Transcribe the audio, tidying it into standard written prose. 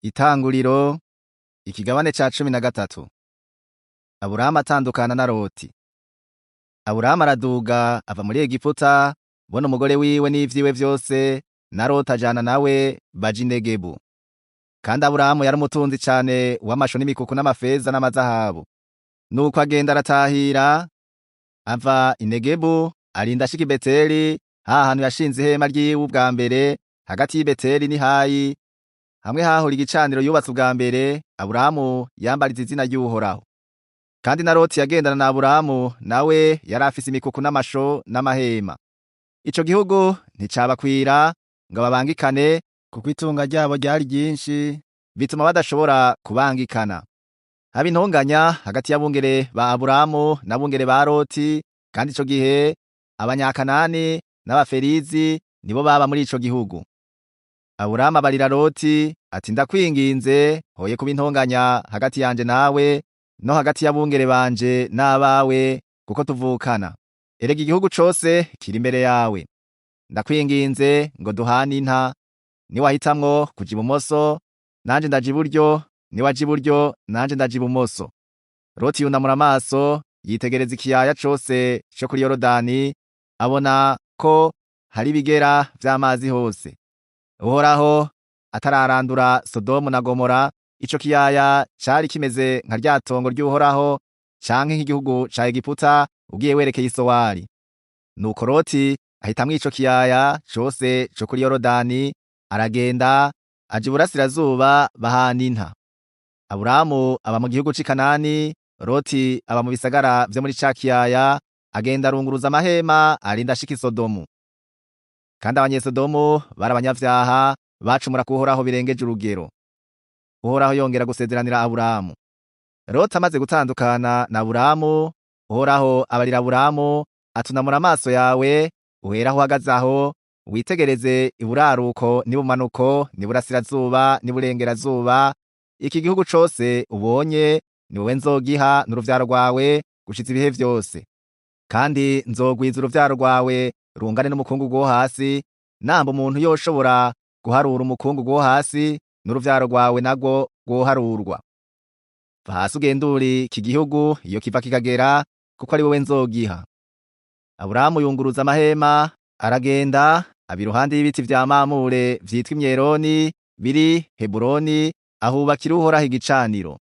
Itanguriro ikigabane ca 13. Aburahamu atandukana na Loti. Aburahamu araduga ava muri Egiputa, bona umugore wiwe n'ivyiwe vyose, na Loti ajana nawe baja i Negebu. Kandi Aburahamu yari umutunzi cane w'amasho n'imikuku n'amafeza n'amazahabu. Nuko agenda aratahira, ava i Negebu, arinda ashika i Beteli, ha hantu yashinze ihema ryiwe ubwa mbere, hagati y'i Beteli n'i Hayi, hamwe hahora igicaniro yubatse ubwa mbere, Aburahamu yambariza izina ry'Uhoraho. Kandi na Loti yagendana na Aburahamu, nawe yari afise imikuku n'amasho n'amahema. Ico gihugu nticabakwira ngo babangikane, kuko itunga ryabo ryari ryinshi, bituma badashobora kubangikana. Haba intonganya hagati y'abungere ba Aburahamu n'abungere ba Loti, kandi ico gihe Abanyakanani n'Abaferizi nibo baba muri ico gihugu. Aburahamu abarira Loti ati ndakwinginze hoye kuba intonganya hagati yanje nawe no hagati y'abungere banje n'abawe kuko tuvukana. Erega igihugu cose kiri imbere yawe. Ndakwinginze ngo duhane inta, niwahitamwo kuja ibumoso, nanje ndaja iburyo, niwaja iburyo, nanje ndaja ibumoso. Loti yunamura amaso, yitegereza ikiyaya cose co kuri Yorodani, abona ko hari ibigera vy'amazi hose. Uhoraho atararandura Sodomu na Gomora, ico kiyaya cari kimeze nka rya tongo ry'Uhoraho canke nk'igihugu ca Egiputa ugiye werekeye i Sowari. Nuko Loti ahitamwo ico kiyaya cose co kuri Yorodani, aragenda aja iburasirazuba bahana inta. Aburahamu aba mu gihugu c'i Kanani, Loti aba mu bisagara vyo muri ca kiyaya, agenda arunguruza amahema arinda ashika i Sodomu. Kandi abanyesodomu bari abanyavyaha bacumura ku Uhoraho birengeje urugero. Uhoraho yongera gusezeranira Aburahamu. Loti amaze gutandukana na Aburahamu, Uhoraho abarira Aburahamu atunamura amaso yawe, uhere aho uhagaze aho, witegereze iburaruko n'ibumanuko, n'iburasirazuba n'iburengerazuba, iki gihugu cose ubonye ni wowe nzogiha n'uruvyaro rwawe gushitsa ibihe vyose. Kandi nzogwiza uruvyaro rwawe rungane n'umukungugu wo hasi, namba umuntu yoshobora guharura umukungugu wo hasi, n'uruvyaro rwawe narwo rwoharurwa. Va hasi ugendure iki gihugu iyo kiva kikagera, kuko ari wowe nzogiha. Aburahamu yunguruza amahema, aragenda aba iruhande y'ibiti vya Mamure vyitwa imyeroni biri Heburoni, ahubakira Uhoraho igicaniro.